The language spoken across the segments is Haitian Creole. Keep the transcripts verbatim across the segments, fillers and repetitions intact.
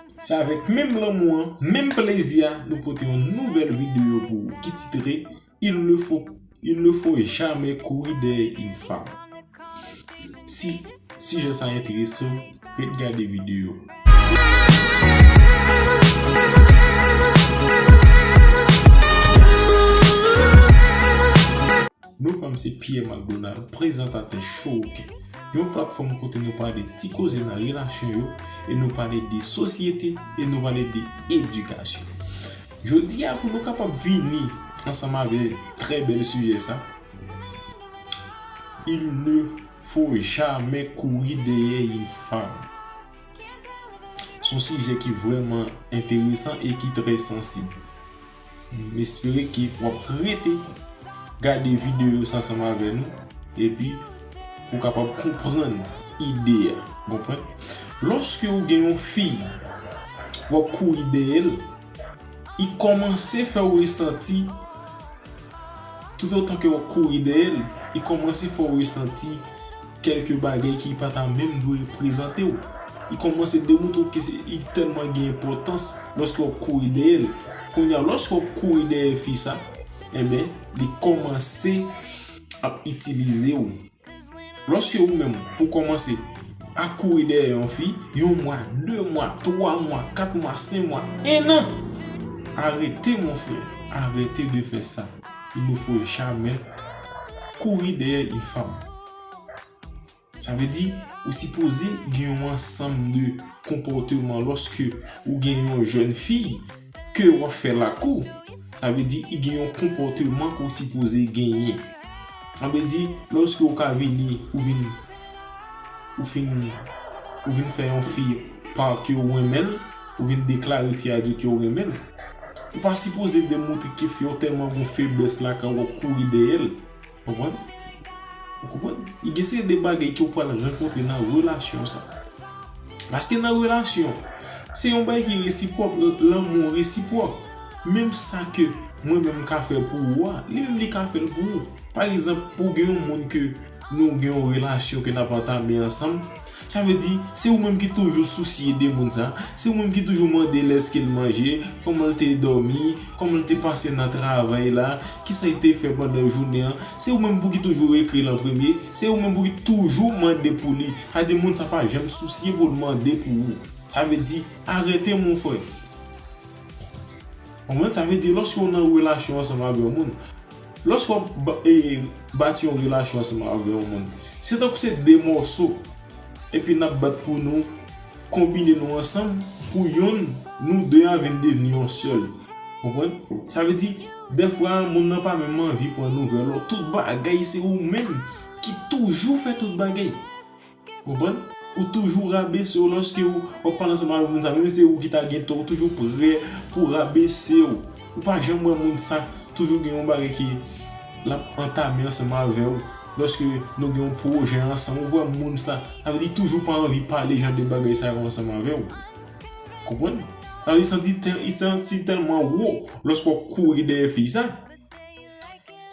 Se avèk menm lanmou an, menm plezi a, nou pote yon nouvèl videyo pou ou ki titre Il ne faut, il ne faut jamais courir derrière une femme. Si sijè sa enterese w, ret gade videyo. Non pa m se Pierre McDonald, prezantatè Showken, yon platfòm kote nou pale ti koze nan relasyon yo e nou pale de sosyete e nou pale de edikasyon. Jodi a, pou nou kapab vini ansanm avè trè bèl sijè sa, il ne faut jamais courir derrière une femme. Se yon sijè ki vrèman enteresan e ki trè sansib. M espere ke w ap rete gade videyo sa ansanm avè nou, epi pou w kapab konprann ide a. Konprann? Lòske w gen yon fi, w ap kouri dèyè l, li kòmanse fè w resanti, toutotan ke w ap kouri dèyè l, li kòmanse fè w resanti kèlke bagay ki pa ta menm dwe reprezante w. Li kòmanse demontre w ke se, li tèlman gen enpòtans lòske w ap kouri dèyè l. Kounye a, lòske w ap kouri dèyè fi sa, enben, li kòmanse ap itilize w. Lòske ou menm, pou kòmanse, ap kouri dèyè yon fi, yon mwa, de mwa, twa mwa, kat mwa, senk mwa, en an, arrêtez, mon frère, arrêtez de faire ça. Il ne faut jamais courir derrière une femme. Sa vle di, ou sipoze gen yon ansanm de konpòteman lòske ou gen yon jèn fi ke w ap fè lakou. Sa vle di, i gen yon konpòteman ke w sipoze genyen. Sa vle di, lòske ou ka vini, ou vin, ou fin, ou vin fè yon fi pa ke w renmen l, ou vin deklare fi a di w ke w renmen l, ou pa sipoze demontre ke fi a tèlman gon feblès lakay ou, w ap kouri dèyè l. Konprann? Ou konprann? Li gen seri de bagay ke w pral rankontre nan relasyon sa. Paske nan relasyon, se yon bagay ki resipwòk, l-, lanmou resipwòk. Menm sa ke mwen menm ka fè pou ou a, li menm li ka fè l pou ou. Pa egzanp, pou gen yon moun ke nou gen yon relasyon ke n ap antame ansanm, sa vle di, se ou menm ki toujou sousye de moun sa, se ou menm ki toujou mande l èske l manje, kòman l te dòmi, kòman l te pase nan travay la, kisa l te fè pandan jounen an, se ou menm pou ki toujou ekri l an premye, se ou menm pou ki toujou mande pou li. Sa vle di moun sa pa janm sousye pou l mande pou ou. Sa vle di, arete, mon frè. Konprann? Sa vle di, lòske w nan relasyon ansanm avè yon moun, lòske w ap ba-, e, bati yon relasyon ansanm avè yon moun, se tankou se de mòso, epi n ap bat pou nou konbine nou ansanm, pou yonn, nou de a vin devni yon sèl. Konprann? Sa vle di, dèfwa, moun nan pa menm anvi pran nouvèl ou. Tout bagay, se ou menm ki toujou fè tout bagay. Konprann? Ou toujou rabese w lòske w, w ap pale ansanm avèk moun sa, menm si se ou ki ta gen tò, ou toujou prè pou rabese w. Ou pa janm wè moun sa toujou gen yon bagay ke l ap antame ansanm avè w. Lòske nou gen yon pwojè ansanm, ou wè moun sa, sa vle di toujou pa anvi pale jan de bagay sa yo ansanm avè w. Konprann? Sa vle di santi tè-, li santi tèlman wo lòske w ap kouri dèyè fi sa.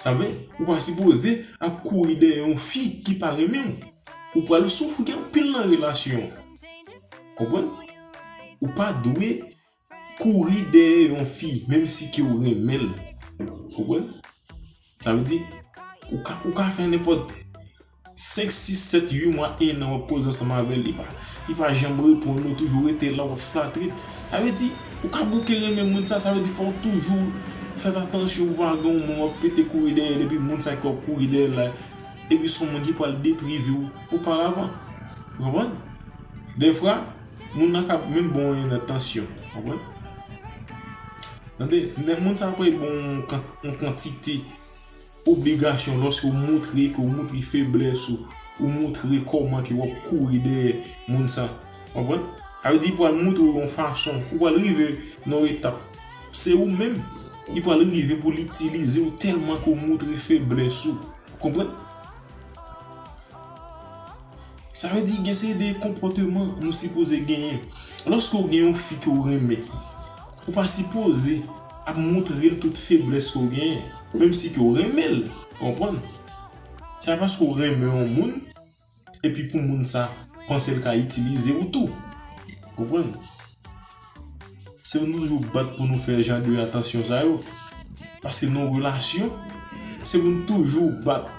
Sa vle, ou pa sipoze ap kouri dèyè yon fi ki pa renmen w. Ou pral soufri anpil nan relasyon an. Konprann? Ou pa dwe kouri dèyè yon fi, menm si ke w renmen l. Konprann? Sa vle di, ou ka, ou ka fè nenpòt senk, sis, sèt, uit mwa, en an, w ap koze ansanm avè l, li pa, li pa janm reponn ou, toujou rete la, w ap flatre l. Sa vle di, ou ka bouke renmen moun sa, sa vle di fò w toujou fè atansyon pou pa gen yon moun w ap pete kouri dèyè l, epi moun sa ke w ap kouri dèyè l la, epi se yon moun ki pral deprive w oparavan. Ou konprann? Dèfwa, moun nan ka menm ba w yon atansyon. Konprann? Tande, lè moun sa ap ba w yon kan-, yon kantite obligasyon lòske w montre ke w montre feblès ou, ou montre kòman ke w ap kouri dèyè moun sa. Konprann? Sa vle di, li pral montre w yon fason, ou pral rive nan yon etap. Se ou menm, li pral rive pou l itilize w tèlman ke w montre feblès ou. Konprann? Sa vle di gen seri de konpòteman nou sipoze genyen. Lòske w gen yon fi ke w renmen, ou pa sipoze ap montre l tout feblès ke w genyen, menm si ke w renmen l, konprann? Se pa paske w renmen yon moun, epi pou moun sa panse l ka itilize w tou. Konprann? Se pou nou toujou bat pou nou fè jan de atansyon sa yo. Paske nan relasyon, se pou nou toujou bat.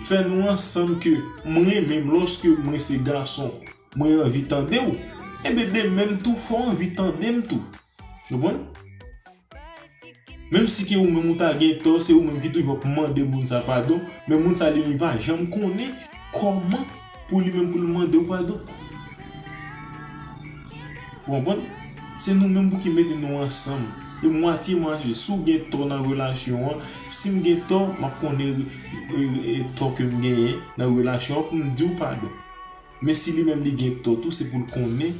Fè nou ansanm ke mwen menm, lòske mwen se gason, mwen anvi tande w. Enben, de menm tou, fò w anvi tande m tou. Konprann? Menm si ke ou menm ou ta gen tò, se ou menm ki toujou ap mande moun sa padon, men moun sa li menm li pa janm konnen kòman pou li menm pou l mande w padon. Ou konprann? Se nou menm pou ki mete nou ansanm. E mwatye mwatye, si w gen tò nan relasyon an, si m gen tò, m ap konnen e, e, e, tò ke m genyen nan relasyon an pou m di w padon. Men si li menm li gen tò tou, se pou l konnen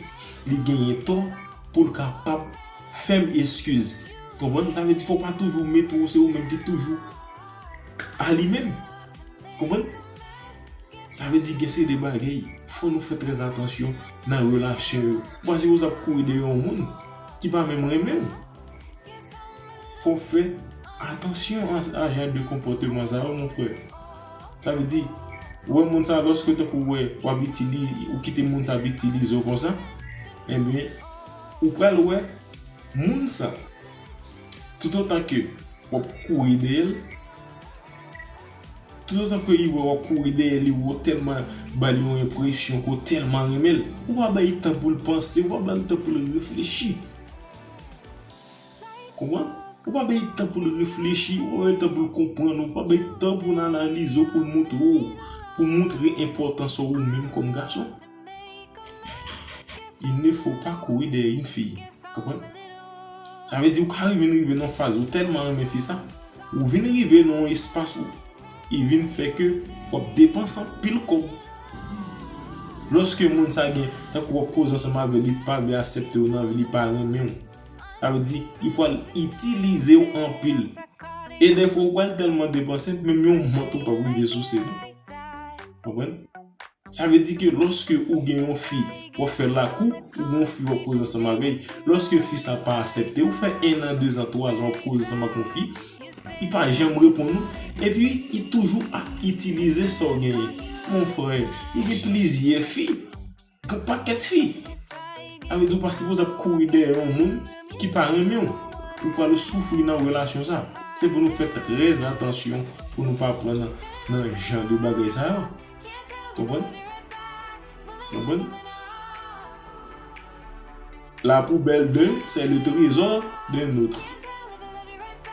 li genyen tò pou l kapab fè m eskiz. Konprann? Sa vle di fò w pa toujou mete w, se ou menm ki toujou a li menm. Konprann? Sa vle di gen seri de bagay, fò nou fè trè atansyon nan relasyon yo. Ou pa sipoze ap kouri dèyè yon moun ki pa menm renmen w. Fò w fè atansyon a, a jan de konpòteman sa yo, mon frè. Sa vle di, ou wè moun sa, lòske tankou w wè w ap itili-, ou kite moun sa ap itilize w konsa, enben, ou pral wè moun sa, toutotan ke w ap kouri dèyè l, toutotan ke li wè w ap kouri dèyè li, ou tèlman ba li yon enpresyon ke w tèlman renmen l, ou pa bay tan pou l panse, ou pa ba l tan pou l reflechi. Konprann? Ou pa bay tan pou l reflechi, ou pa bay tan pou l konprann, ou pa bay tan pou l analize w, pou l montre w, pou montre enpòtans ou menm kòm gason. Il ne faut pas courir derrière une fille. Konprann? Sa vle di ou ka vin rive nan faz ou tèlman renmen fi sa, ou vin rive nan yon espas ou, li vin fè ke w ap depanse anpil kòb. Lòske moun sa gen, tankou w ap koze ansanm avè l, li pa vle aksepte w nan vi, li pa renmen w. Sa vle di, li pral itilize w anpil. E dèfwa ou pral tèlman depanse, menm yon mant ou p ap rive souse non. Konprann? Sa vle di ke lòske ou gen yon fi, w ap fè lakou, ou gen yon fi w ap koze ansanm avè l. Lòske fi sa pa aksepte, ou fè en an, de zan, twa zan w ap koze ansanm ak yon fi, li pa janm reponn ou, epi li toujou ap itilize sa w genyen. Mon frè, li gen plizyè fi, gen pakèt fi. Sa vle di ou pa sipoze ap kouri dèyè yon moun ki pa renmen w. Ou pral soufri nan relasyon sa. Se pou nou fè trè atansyon pou nou pa pran nan, nan jan de bagay sa yo. Konprann? Konprann? La poubelle d'un, c'est le trésor d'un autre.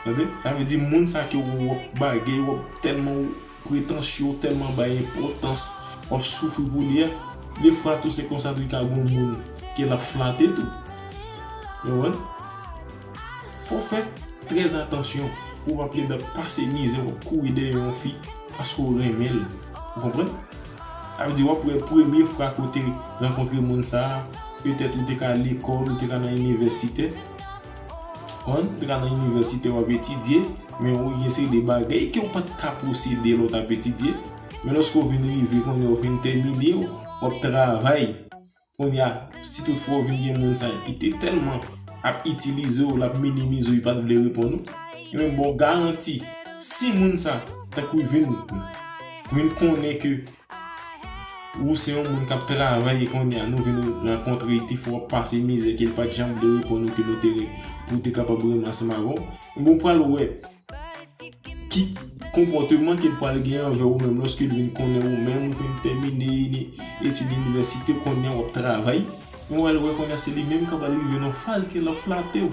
Tande? Sa vle di moun sa ke w ap bagay, w ap tèlman pretansyon, tèlman bay enpòtans, w ap soufri pou li a. Defwa tou se konsa tou ka gon moun ke l ap flate tou. Ou konprann? Fò fè trè atansyon pou w pa plede ap pase mizè, w ap kouri dèyè yon fi paske w renmen l. Ou konprann? Sa vle di w ap wè premye fwa ke w te rankontre moun sa a, petèt ou te ka lekòl, ou te ka nan inivèsite. Konprann? Ou te ka nan inivèsite, w ap etidye, men ou gen seri de bagay ke w pa t ka posede lè w t ap etidye. Men lòske w vin rive, kounye a w vin tèmine, w ap travay. Kounye a, si toutfwa w vin gen moun sa ki te tèlman ap itilize w, l ap minimize w, li pa t vle reponn ou, ebyen, m ba w garanti, si moun sa, tankou vin, vin konnen ke ou se yon moun k ap travay, e kounye a, nou vin rankontre, li te fè w ap pase mizè, ke l pa t janm vle reponn ou, ke nou te re-, pou w te kapab renmen ansanm avè w, ebyen, ou pral wè ki konpòteman ke l pral gen anvè ou menm lòske l vin konnen ou menm, ou fin tèmine ini-, etid inivèsite, kounye a w ap travay. Men w pral wè kounye a se li menm k ap al rive nan faz ke l ap flate w.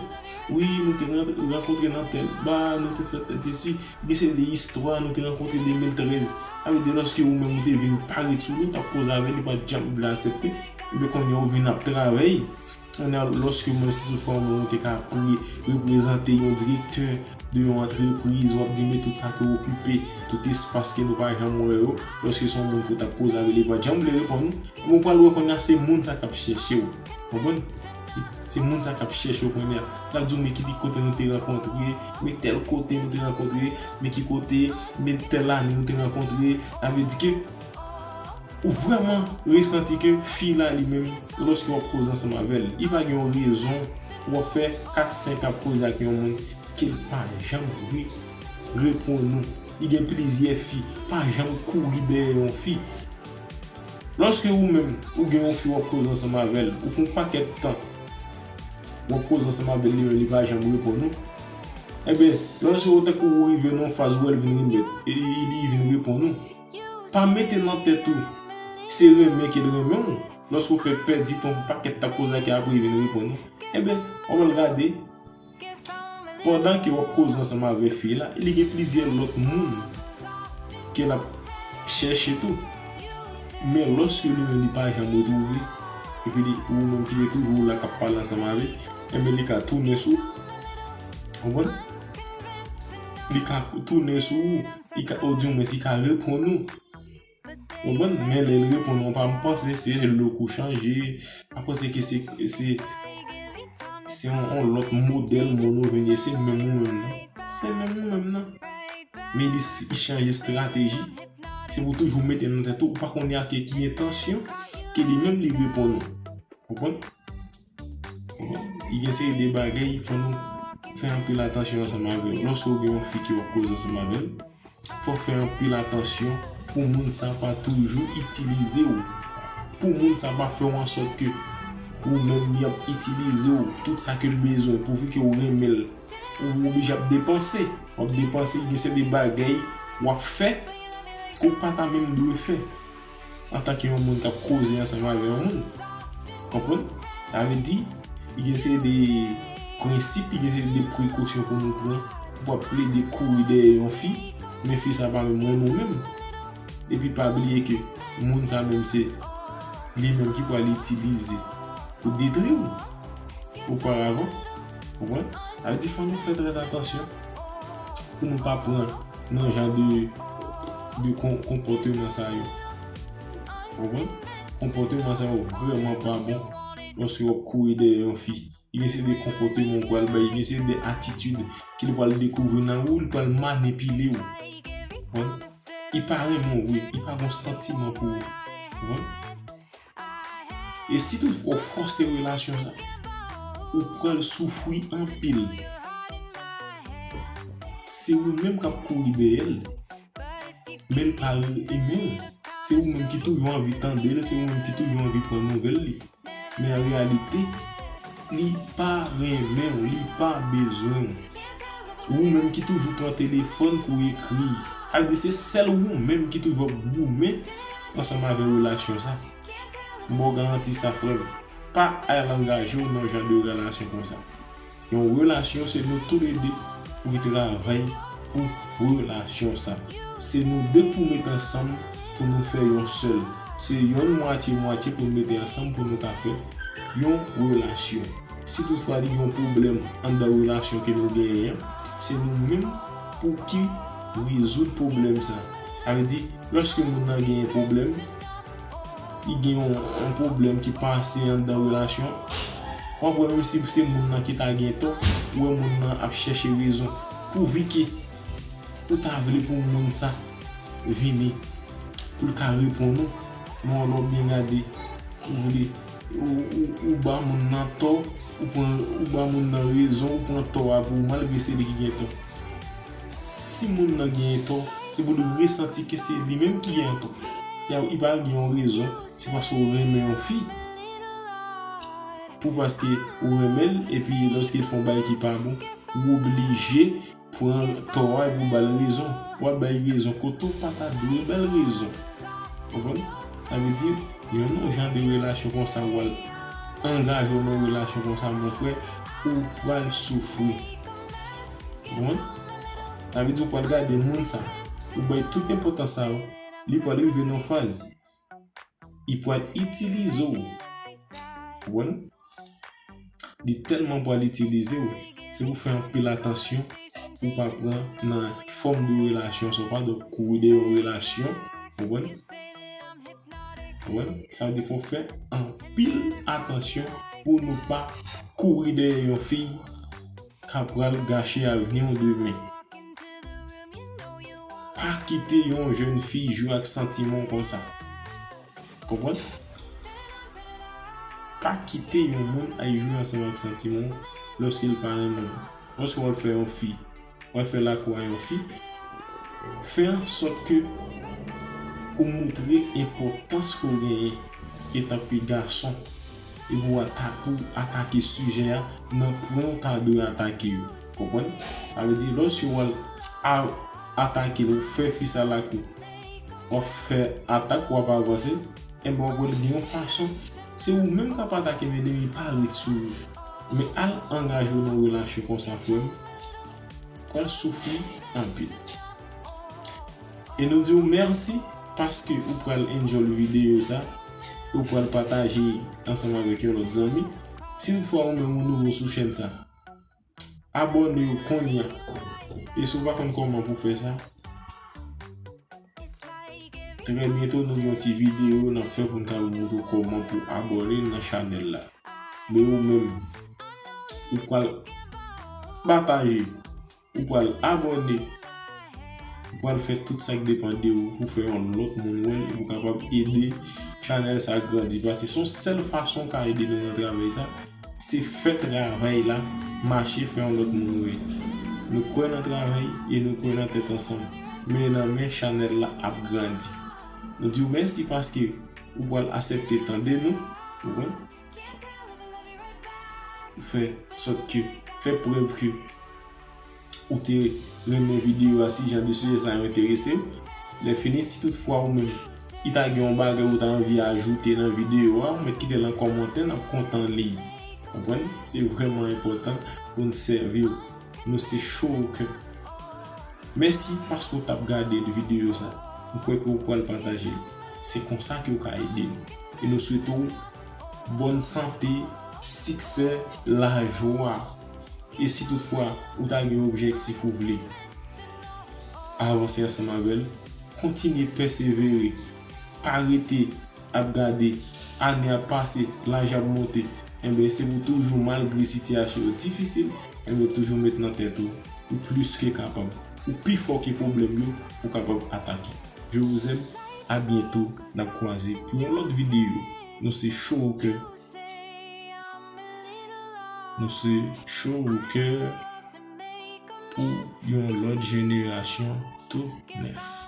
Wi, nou te ran-, rankontre nan tèl ba, nou te fè tèl sesi, gen seri de istwa, nou te rankontre de mil trèz. Sa vle di lòske ou menm ou te vin parèt sou li, w t ap koze avè l, li pa t janm vle aksepte. Ebyen kounye a w vin ap travay. Kounye a, lòske mwen, si toutfwa mwen, mwen te ka pre-, reprezante yon direktè de yon antrepriz, w ap di, men tout sa ke w okipe, tout espas ke nou pa janm wè yo, lòske se yon moun ke w t ap koze avè l, li pa t janm vle reponn ou, mwen pral wè kounye a se moun sa k ap chèche w. Konprann? Se moun sa k ap chèche w kounye a. L ap di w, men ki kote nou te rankontre, men tèl kote nou te rankontre, men ki kote, men tèl ane nou te rankontre. Sa vle di ke ou vrèman resanti ke fi la li menm, lòske w ap koze ansanm avè l, li pa gen yon rezon pou w ap fè kat senk ap koze ak yon moun ke l pa janm re-, reponn ou. Li gen plizyè fi, pa janm kouri dèyè yon fi. Lòske ou menm, ou gen yon fi w ap koze ansanm avè l, ou fè yon pakèt tan w ap koze ansanm avè l, li menm li pa janm reponn ou. Enben, lòske ou tankou ou rive nan yon faz ou wè l vin remèt, e li vin reponn ou, pa mete nan tèt ou se renmen ke l renmen w. Lòske ou fè pèdi tan w fè pakèt tan koze ak li apre li vin reponn ou, enben, w ap al gade, pandan ke w ap koze ansanm avè fi la, li gen plizyè lòt moun ke l ap chèche tou. Men lòske li menm li pa janm retwouve, epi li, ou menm ki te toujou la k ap pale ansanm avè l, enben li ka tounen sou ou. Konprann? Li ka tounen sou ou, li ka, ou di mwen, li ka reponn ou. Konprann? Men lè l reponn ou pa, m panse se lè w chanje, m panse ke se, se, se yon, yon lòt modèl moun ou vin ye, se menm ou menm nan. Se menm ou menm nan. Men li, li chanje estrateji. Se pou toujou mete nan tèt ou, ou pa konnen ak ki entansyon ke li menm li reponn ou. Konprann? Konprann? Li gen seri de bagay, fò nou fè anpil atansyon ansanm avè yo. Lòske w gen yon fi ke w ap koze ansanm avè l, fò w fè anpil atansyon pou moun sa pa toujou itilize w. Pou moun sa pa fè w ansòt ke ou menm li ap itilize w, tout sa ke l bezwen, pouvi ke w renmen l, ou oblije ap depanse. W ap depanse, gen seri de bagay w ap fè ke w pa ta menm dwe fè antanke yon moun k ap koze ansanm avè yon moun. Konprann? Sa vle di, li gen seri de prensip, li gen seri de prekosyon pou nou pran, pou pa plede kouri dèyè yon fi, men fi sa pa menm renmen w menm. Epi pa bliye ke moun sa menm se li menm ki pral itilize pou detri w oparavan. Konprann? Sa vle di fò nou fè trè atansyon pou nou pa pran nan jan de, de kon-, konpòteman sa yo. Konprann? Konpòteman sa yo vrèman pa bon lòske w ap kouri dèyè yon fi. Li gen seri de konpòteman ou pral bay, li gen seri de atitid ke li pral dekouvri nan ou, li pral manipile w. Konprann? Li pa renmen w vre, li pa gen santiman pou ou. Konprann? E si toutfwa w fòse relasyon sa, ou pral soufri anpil. Se ou menm k ap kouri dèyè l, men l pa renmen w. Se ou menm ki toujou anvi tande l, se ou menm ki toujou anvi pran nouvèl li. Men an reyalite, li pa renmen w, li pa bezwen w. Ou menm ki toujou pran telefòn pou ekri. Sa vle di se sèl ou menm ki toujou ap goumen ansanm avè relasyon sa. M ba w garanti sa, frè m. Pa al angaje w nan jan de relasyon konsa. Yon relasyon, se nou toulede pou ki travay pou relasyon sa. Se nou de pou met ansanm pou nou fè yon sèl. Se yonn mwatye mwatye pou nou mete ansanm pou nou ka fè yon relasyon. Si toutfwa li gen yon pwoblèm anndan relasyon ke nou genyen an, se nou menm pou ki rezoud pwoblèm sa. Sa vle di, lòske moun nan genyen pwoblèm, li gen yon, yon pwoblèm ki pase anndan relasyon, w ap wè menm si se moun nan ki ta gen tò, ou wè moun nan ap chèche rezon. Pouvi ke ou ta vle pou moun sa vini, pou l ka reponn ou, men lè w byen gade, ou vle, ou, ou, ou ba moun nan tò, ou pran, ou ba moun nan rezon, ou pran tò a pou ou, malgre se li ki gen tò. Si moun nan genyen tò, se pou li resanti ke se li menm ki genyen tò. Ya, li pa gen yon rezon, se paske w renmen yon fi. Pou paske ou renmen l, epi lòske l fè yon bagay ki pa bon, ou oblije pran tò a epi w ba l rezon. W ap bay rezon kote w pa ta dwe ba l rezon. Konprann? Sa vle di, yon, yon jan de relasyon konsa, w al angaje w nan relasyon konsa, mon frè, ou pral soufri. Konprann? Sa vle di, ou pral gade moun sa, ou bay tout enpòtans sa yo, li pral rive nan faz, li pral itilize w. Konprann? Li tèlman pral itilize w, se pou fè anpil atansyon pou w pa pran nan fòm de relasyon sa, ou pa dwe kouri dèyè yon relasyon, konprann? Konprann? Sa vle di fò w fè anpil atansyon pou nou pa kouri dèyè yon fi ka pral gache avni w demen. Pa kite yon jèn fi jwe ak santiman w konsa. Konprann? Pa kite yon moun al jwe ansanm ak santiman w lòske l pa renmen w. Lòske w al fè yon fi, w al fè lakou a yon fi, fè ansòt ke pou moutre enpòtans ke w genyen etanke gason, e pou w ata-, pou w atake sijè a nan pwen w ta dwe atake yo. Konprann? Sa vle di, lòske w al a-, atake l, ou fè fi sa lakou, w ap fè atak, w ap avanse, enben, w ap wè l gen yon fason, se ou menm k ap atake, men lènmi pa ret sou ou. Men al angaje w nan relasyon konsa, frè m, pral soufri anpil. E nou di w mèsi paske ou pral enjoy videyo sa, e ou pral pataje ansanm avèk yon lòt zanmi. Si toutfwa ou menm ou nouvo sou chèn sa, abòne yo kounye a. E si w pa konn kòman pou fè sa, trè byento nou gen yon ti videyo n ap fè pou n ka montre w kòman pou abòne nan chanèl la. Men ou menm, ou pral pataje, ou pral abòne, ou pral fè tout sa k depann de ou pou fè yon lòt moun wè l, e pou kapab ede chanèl sa grandi. Paske se yon sèl fason w ka ede nou nan travay sa, se fè travay la mache, fè yon lòt moun wè. Nou kwè nan travay e nou kwè nan tèt ansanm. Men nan men, chanèl la ap grandi. Nou di w mèsi paske ou pral aksepte tande nou, ou konprann? Fè sòt ke, fè prèv ke ou te renmen videyo a si jan de sijè sa yo enterese w. Lè fini, si toutfwa ou menm, i ta gen yon bagay ou ta anvi ajoute nan videyo a, ou mèt kite l an kòmantè, n ap kontan li. Konprann? Se vrèman enpòtan pou n sèvi w. Nou se Cho Au Cœur. Mèsi paske w t ap gade videyo sa. M kwè ke w pral pataje l. Se konsa ke w ka ede nou. E nou swete w bòn sante, siksè, lajwa. E si toutfwa ou ta gen objektif ou vle avanse ansanm avè l, kontinye pèsevere. Pa rete ap gade, ane ap pase, laj ap monte, enben se pou toujou, malgre sitiyasyon yo difisil, enben toujou met nan tèt ou, ou plis ke kapab, ou pi fò ke pwoblèm yo, ou kapab atake. Je vous aime, à bientôt, n ap kwaze pou yon lòt videyo. Nou se Cho Au Cœur. Nou se Cho Au Cœur pou yon lòt jenerasyon tou nèf.